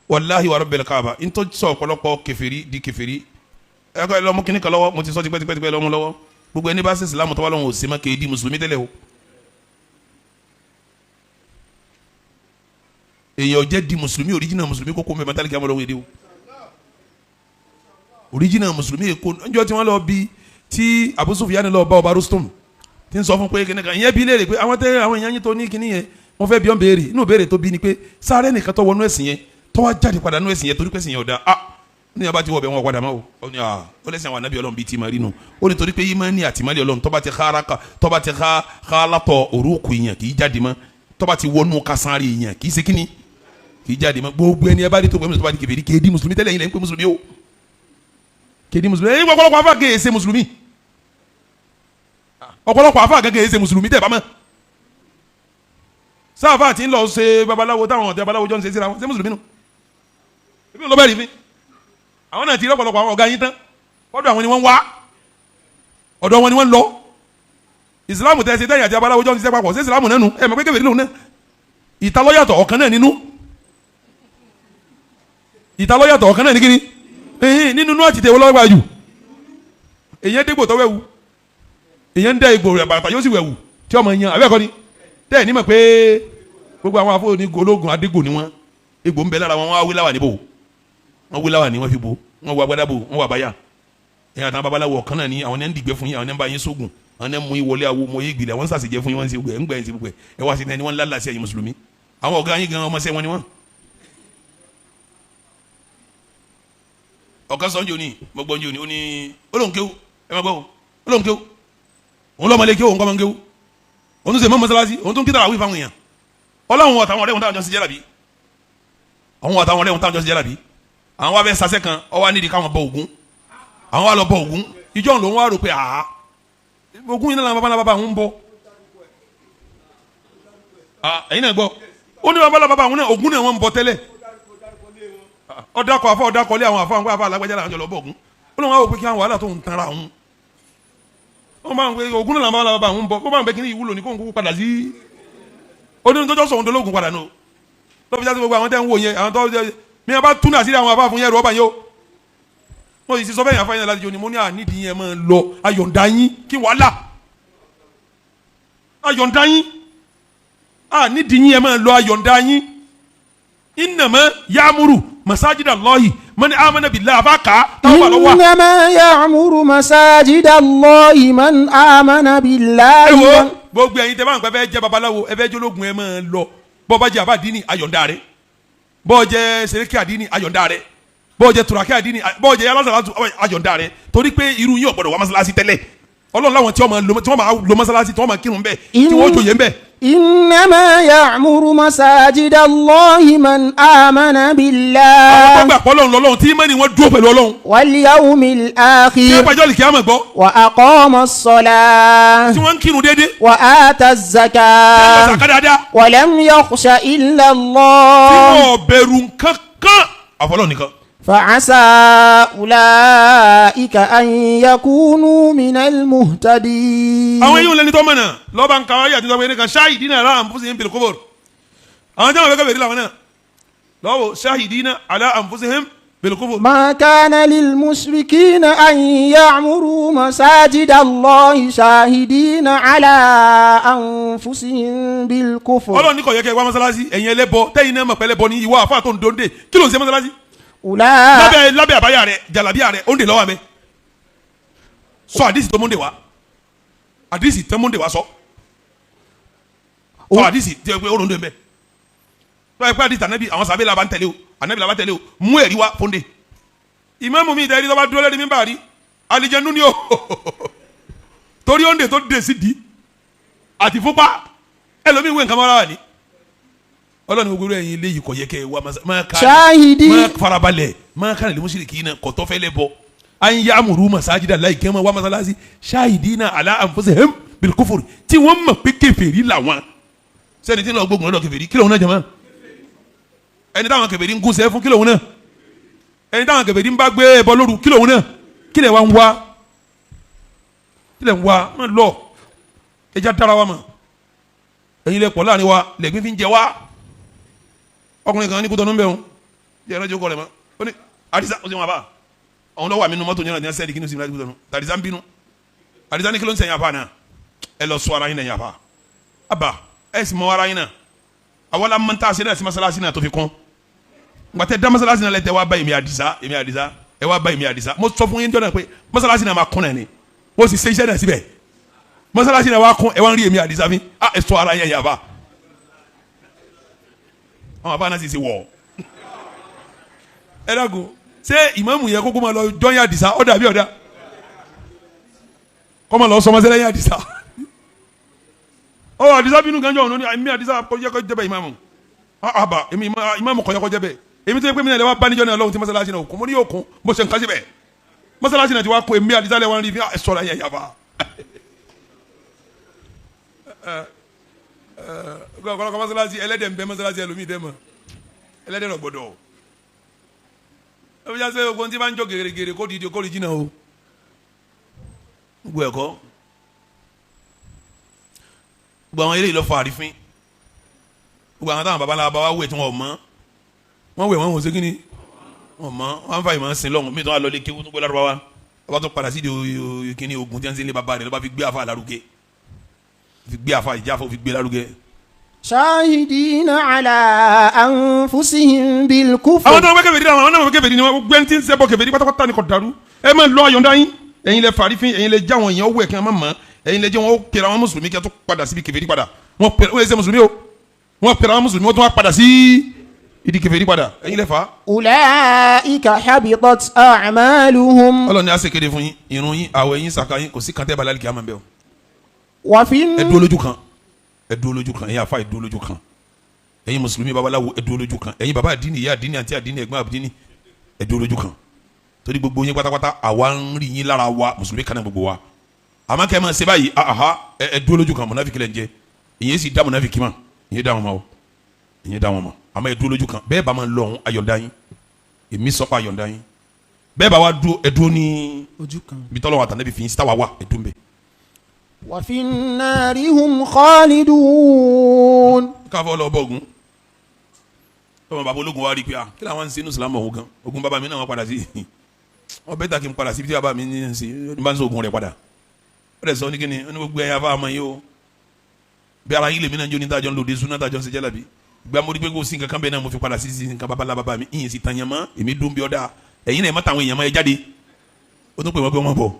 Wàláhi wa rabbil kaaba, n tó sọ ọ̀pọ̀lọpọ̀ kèfèrí di kèfèrí. Ẹ kọ́ ẹ lọ́mú kíní kan lọ́wọ́, mo ti sọ tipẹ́tipẹ́, lọ́mú lọ́wọ́. Gbogbo ẹni bá ṣe Ìsìlámù tó bá lọ́wọ́ òsì má kéé di mùsùlùmí tẹ́lẹ̀ o. Èèyàn jẹ́ di mùsùlùmí, original mùsùlùmí kókó mẹ́ mẹ́tàlí kí a mọ̀ lọ́wọ́ èdè o. Original mùsùlùmí èkó njọ́ tí wọ́n lọ bí tí Abu Sufyan lọ bá ọba Rustum tí ń sọ fún pé kíní kan ìyẹn bí léèrè pé àwọn tẹ́ àwọn èèyàn yín tó ní kíní yẹn, wọ́n fẹ́ bí ọ́n béèrè. Inú béèrè tó bí ni pé sáré nìkan tó wọnú ẹ̀sìn yẹn tó wá jáde padà nú ẹ̀sìn yẹn torí pé ẹ̀sìn yẹn ò da. Ah, ní yàrá ti wọ̀ bẹ́ẹ̀ wọn padà máa o. Ó ní ah, ó lẹ́sìn àwọn anábì Ọlọ́run bíi ti máa rí nu. Ó ní torí pé ìmánì àtìmálẹ̀ Ọlọ́run tó bá ti xaara tó bá ti xaalatọ̀ òrùkù yẹn kì í jáde mọ́, tó bá ti wọnú kasánrí yẹn kì í ṣe kíni, kì í jáde mọ́. Gbogbo ẹni ẹ bá rí tó gbẹmí tó bá di kèfèrí kéé di mùsùlùmí tẹ́lẹ̀ yín lẹ́ ń pè mùsùlùmí o, kéé di mùsùlùmí. Ẹ̀yin ọ̀pọ̀lọpọ̀ afa kéé ṣe mùsùlùmí, ọ̀pọ̀lọpọ̀ afa kéé ṣe mùsùlùmí tẹ̀ bá mọ́. Sáfà tí ń lọ ṣe babaláwo táwọn ọ̀tẹ̀ babaláwo jọ ń ṣe síra wọn, ṣé mùsùlùmí nù? Ebi ló bẹ́ẹ̀ rí mi. Àwọn náà ti rí ọ̀pọ̀lọpọ̀ àwọn ọ̀gá yín tán, ọ̀dọ̀ àwọn ni wọ́n ń wá, ọ̀dọ̀ wọn ni wọ́n ń lọ. Ìsìlámù tẹ̀ ṣe tẹ̀yìn àti babaláwo jọ ń ṣiṣẹ́ papọ̀, ṣé ìsìlámù náà nù? Ẹ̀ mọ̀ pé kèfèrí lòun náà. Ìta ló yàtọ̀, ọ̀kan náà nínú. Ìta ló yàtọ̀, ọ̀kan náà ní kíni? Nínú inú àtìtẹ̀ wọlé wájú jù. Èyàn dégbò tó wẹ̀wù, èyàn ń dẹ́ egbò rẹ̀ bàtà yóò sì wẹ̀wù tí ọmọ yan abẹ́ẹ̀kọ́ ni. Tẹ́ ẹ̀ ní mọ̀ pé gbogbo àwọn afọ ní ológun adigun ni wọ́n, egbò ń bẹ lára wọn, wọ́n á wí láwà níbò, wọ́n wí láwà ní wọ́n fi bo, wọ́n wọ agbádá bò, wọ́n wọ àbáyà. Ẹ̀yà àtàwọn babaláwo ọ̀kan náà ni àwọn ẹni ń dìgbẹ́ fún yín, àwọn ẹni ń bá yín sógun, àwọn ẹni ń mú yín wọlé awo mọ yín gbìlẹ̀, àwọn ń sàṣejẹ fún yín, wọ́n ń ṣe gbẹ ń gbẹ ń ṣe gbẹ. Ẹ wá sí ẹni wọ́n ń lálàá sí ẹ̀yin mùsùlùmí. Àwọn ọ̀gá yín gan ọmọọṣẹ́ wọn ni wọ́n. Ọ̀kan sọ ń jò ní mo gbọ́ ń jò ní ó ní olóhùn kéwú, ẹ má gbọ́ o, olóhùn kéwú, òun lọ́mọ lé kéwú, òun kọ́ mọ́ ń kéwú, òun tún ṣe mọ́ mọ́sálásí, òun tún kí tàràwí fáwọn èèyàn. Ọlọ́run àtàwọn ọ̀rẹ́ wọn táwọn jọ sí jálàbí, àwọn àtàwọn ọ̀rẹ́ wọn táwọn jọ sí jálàbí, àwọn wá fẹ́ sasẹ́ kan, ó wá nídìí káwọn bọ Ògún, àwọn wá lọ bọ Ògún. Ìjọ òun lòun wá rò pé àá Ògún yìí náà làwọn babalá bàbá àwọn ń bọ. Ẹ̀yin náà gbọ́, ó ní babalá bàbá àwọn náà Ògún náà wọ́n ń bọ tẹ́lẹ̀. Ọ̀dàkọ̀ afọ ọ̀dàkọ̀ lé àwọn afọ àwọn afọ alágbájá làwọn jọ lọ bọ Ògún. Ó lóun wá wò pé kí àwọn wàhálà tó ń tanra àwọn, wọ́n bá ń pè Ògún náà làwọn babalá bàbá àwọn ń bọ, wọ́n bá ń pè kí ní ìwúlò ní kóńkó padà sí onínú tó jọ sọ̀hún dológun padà nù. Lọ́bi jáde gbogbo àwọn tẹ́ ń wò yẹn, àwọn tó mi a bá tún náà sílẹ̀ àwọn afá fún yẹn rọ́bà yẹn o. Mo sì sọ bẹ́ẹ̀ yẹn afá yẹn láti jọ ni mo ní ànídìí yẹn máa lọ ayọ̀ǹda yín kí wàhálà ayọ̀ǹda yín, ànídìí yẹn máa lọ ayọ̀ǹda yín. Innama ya'muru masajida Allahi man amana billahi àfa kà á táwọn bá lọ wà. Innama ya'muru masajida Allahi man amana billahi. Ẹ wo gbogbo ẹ̀yin tẹ́ bá ń pẹ́ fẹ́ jẹ́ babaláwo, ẹ fẹ́ jólógun, ẹ máa lọ. Bọ́ bá jẹ́ àbá àdínì ayọ̀ǹda rẹ̀, bọ́ jẹ́ sẹ́ríkì àdínì ayọ̀ǹda rẹ̀, bọ́ jẹ́ tùràkì àdínì, bọ́ jẹ́ alásàlátù ayọ̀ǹda rẹ̀, torí pé irú yín ò gbọ́dọ̀ wá mọ́sálásí tẹ́lẹ̀. Ọlọ́run láwọn tí wọ́n máa lo mọ́sálásí, tí wọ́n máa kírun bẹ́ẹ̀, tí wọ́n jòyè bẹ́ẹ̀. Innama ya'muru masajida Allahi man amana billahi. Àwọn tó gbà pọ̀ Ọlọ́run lọ́lọ́run tí ìmánì wọn dúró pẹ̀lú Ọlọ́run. Wal yawmil akhir. Tí wọ́n pàjọ́ lè kí á mọ̀ gbọ́. Wa aqama as-salah. Tí wọ́n ń kírun déédéé. Wa ata az-zakah. Tí wọ́n sàká dáadáa. Wa lam yakhsha illa Allah. Tí wọ́n bẹ̀rù nǹkankan àfọlọ́ nìkan. فعسى أولئك أن يكونوا من المهتدين. Àwọn yìí ń lẹni tó mọ̀nà lọ́ba nǹkan ayé àti ìjọba ẹnìkan ṣáàhìdínà ala anfusihim bil kufur. Àwọn tí wọ́n fẹ́ kẹ́fẹ̀ẹ́ làwọn náà lọ́wọ́ ṣáàhìdínà ala anfusihim bil kufur. ما كان للمشركين أن يعمروا مساجد الله شاهدين على أنفسهم بالكفر. Ọlọ́run ní kò yẹ kẹ́ ẹ wá mọ́sálásí ẹ̀yin ẹlẹ́bọ tẹ́yin náà mọ̀ pẹ́lẹ́bọ ní ìwọ àfáà tó ń dóńdè kí ló ń ṣe mọ́sálásí? Lábẹ́ lábẹ́ àbáyà rẹ jàlábíà rẹ ó ń dè lọ́wọ́ mi sọ àdìsí tó múndè wá, àdìsí tó múndè wá sọ sọ àdìsí tí ó rò ń dè mbẹ tó yẹ pé àdìsí ànábì àwọn sàbẹ̀ làbá ń tẹ̀lé o, ànábì làbá tẹ̀lé o, mú ẹ̀rí wá fúndé. Ìmáàmù mi ìdẹ́rí tó bá dúró lẹ́ni mímbà rí àlìjẹnú ni o, torí ó ń dè tó dè sí di àti fúnpá ẹlòmíì wé nǹkan mọ́ra wà ní. Ọlọ́run gbogbo ẹ̀yin eléyìí kò yẹ kẹ́ ẹ wá máa ká máa farabalẹ̀ máa ká lè mushrikina kò tọ́ fẹ́ lẹ́ bọ̀ an ya'muru masajida Allahi kẹ́ máa wá masalasi shahidina ala anfusihim bil kufur tí wọ́n mọ̀ pé kèfèrí làwọn. Sẹ́ni tí ń lọ gbógun lọ́dọ̀ kèfèrí kí lòun náà jẹ̀mọ́? Ẹni táwọn kèfèrí ń gúnṣẹ́ fún kí lòun náà? Ẹni táwọn kèfèrí ń bá gbé ẹbọ lóru kí lòun náà? Kí lẹ̀ wá ń wá? Kí lẹ̀ ń wá? Má lọ ẹja dára wa mọ̀, ẹ̀yin lẹ pọ̀ láàrin wa lẹ́gbẹ́ fi ń jẹ wá. Ọkùnrin kan ní Kútọ́nù ń bẹ̀ wọn, Jẹ́ ẹ̀rọ jókòó rẹ̀ mọ́. Ó ní Àdìsá, ó sì wọn bá àwọn lọ́wọ́ àmì nu mọ́tò yẹn náà sẹ́ẹ̀dì kí ni ó sì ní láti gbọ́dọ̀ Àdìsá ń bínú. Àdìsá ní kí ló ń sẹ́yìn àfa náà? Ẹ lọ sọ ara yín náà yín àfa àbá, ẹ sì mọ ara yín náà. Àwọn la mọ́ta ṣe náà sí masalasi náà tó fi kún. Gbàtẹ́ dá masalasi náà lẹ́tẹ̀ wá bá èmi Àdìsá, èmi Àdìsá, ẹ wá bá èmi Àdìsá. Mo sọ fún yín jọ́nà pé masalasi náà máa kún náà ni, mo sì ṣe iṣẹ́ náà síbẹ̀. Masalasi náà wá kún, ẹ wá ń rí èmi Àdìsá mi. A ẹ sọ ara yín yín àfa. Àwọn àfa náà sì ṣe wọ̀. Ẹ dàgùn, ṣé ìmáàmù yẹ kókó máa lọ jọ́yìn Àdìsá? Ọ̀dà àbí ọ̀dà kọ́ máa lọ sọmọsẹ́lẹ̀ yín Àdìsá? Ọ Àdìsá bínú ganjọ ọ̀nà ni èmi Àdìsá kò yẹ kó jẹ́ bẹ́ẹ̀. Ìmáàmù àbà, èmi ìmáàmù kò yẹ kó jẹ́ bẹ́ẹ̀. Èmi tó yẹ pé mi náà lè wá bá níjọ́ náà lọ́hùn tí mọ́sálásí náà kún, mo ní yóò kún, mo ṣe nǹkan síbẹ̀. Mọ́sálásí náà ti wá kún, èmi Àdìsá lè wá rí fi sọ̀rọ̀ ayé yàfa. Ọ̀pọ̀lọpọ̀ mọ́sálásí ẹlẹ́dẹ̀ ń bẹ, mọ́sálásí ẹlòmíì dẹ́ mọ́ ẹlẹ́dẹ̀ lọ gbọ́dọ̀. Ẹ fi jáde ogun tí bá ń jọ gèrègèrè kó dìde kó di jìnnà o. Gbogbo ẹ̀kọ́, gbogbo àwọn eléyìí lọ fa àrífín. Gbogbo àwọn táwọn babaláwa bá wá wẹ̀ tí wọ́n mọ̀, wọ́n wẹ̀ wọ́n wọ́n segin ni wọ́n mọ̀, wọ́n fa ìmọ̀ sin lọ́hùn. Mí tó wà lọ́lé kéwú tó gbé lárúbáwá, wọ́n tó padà sí di kíní ogun tí wọ́n ń sin lé bàbá rẹ̀ lọ́ba fi gbé àfa lárugẹ, fi gbé àfa ìjáfọ́ fi gbé lárugẹ. شاهدين على أنفسهم بالكفر. Àwọn tó ń wẹ́ kèfèrí, àwọn náà wẹ́ kèfèrí ni wọ́n gbé tí ń sẹ́bọ̀ kèfèrí pátápátá ni kò dàrú. Ẹ máa lọ àyọ̀ǹda yín. Ẹ̀yin lẹ fàrífín, ẹ̀yin lẹ já àwọn èèyàn wẹ̀ kí wọ́n má mọ̀, ẹ̀yin lẹ jẹ́ wọn ó pèrè àwọn mùsùlùmí kí wọ́n tó padà síbi kèfèrí padà. Wọ́n pèrè, wọ́n yẹ sẹ́ mùsùlùmí o, wọ́n pèrè àwọn mùsùlùmí, wọ́n tún wá padà sí ìdí kèfèrí padà. Ẹ̀yin lẹ fà á. أولئك حبطت أعمالهم. Ọlọ́run ni a ṣe kéde fún yín, irun yín, àwẹ̀ yín, sàká yín, kò sí kàńtẹ́ balẹ̀ kí a máa bẹ̀ o. وفي Ẹ dúró lójú kan, ẹ dúró lójú kan. Ẹ̀yin àfa, ẹ dúró lójú kan. Ẹ̀yin mùsùlùmí babaláwo, ẹ dúró lójú kan. Ẹ̀yin baba àdínì, ìyá àdínì, àǹtí àdínì, ẹ̀gbọ́n àdínì, ẹ dúró lójú kan, torí gbogbo yín pátápátá àwa ń rí yín lára wa. Mùsùlùmí kan náà gbogbo wa, àmọ́ kẹ́ ẹ máa ṣe báyìí, aha, ẹ dúró lójú kan. Mùnàfíkì lẹ́ ń jẹ, ìyẹn sì dá mùnàfíkì mọ̀, ìyẹn dá wọn mọ̀ o, ìyẹn dá wọn mọ̀. Àmọ́ ẹ dúró lójú kan. Bẹ́ẹ̀ bá máa lọ ọ̀hún, ayọ̀ǹda yín, èmi sọ pé ayọ̀ǹda yín. Bẹ́ẹ̀ bá wa dúró, ẹ dúró ní ojú kan. ibi tọ́lọ́wọ́ àtànẹ́bí fi yín sí táwa wà, ẹ dúró ń bẹ̀. وفي النار هم خالدون. Káfọ́ lọ bọ ogun tọmọ bàbá ológun wa rí i pé ah, kí làwọn ń ṣe inú Ìsìlámù ọ̀hún gan? Ogun bàbá mi náà wọ́n padà sí, wọ́n bẹ́ẹ̀ ta kí n padà sí ibi tí bàbá mi ní ń ṣe ní bá ń sọ ogun rẹ̀ padà. Ó dẹ̀ sọ ní kíni ó ní gbogbo ẹ̀yà fáwọn yìí o, bí ara yín lèmi náà jó ní tájọ́ ń lòdì súná, tájọ́ ń ṣe jẹ́làbí gba. Mo rí pé kò sí nǹkan kan bẹ́ẹ̀ náà, mo fi padà sí nǹkan babalá bàbá mi. Ìyẹn sì tàn yẹn mọ́, èmi dún bí ọ́dà. Ẹ̀yin náà ẹ̀ má tàwọn èèyàn mọ́, ẹ jáde. Ó tún pè wọ́n pé wọ́n bọ̀.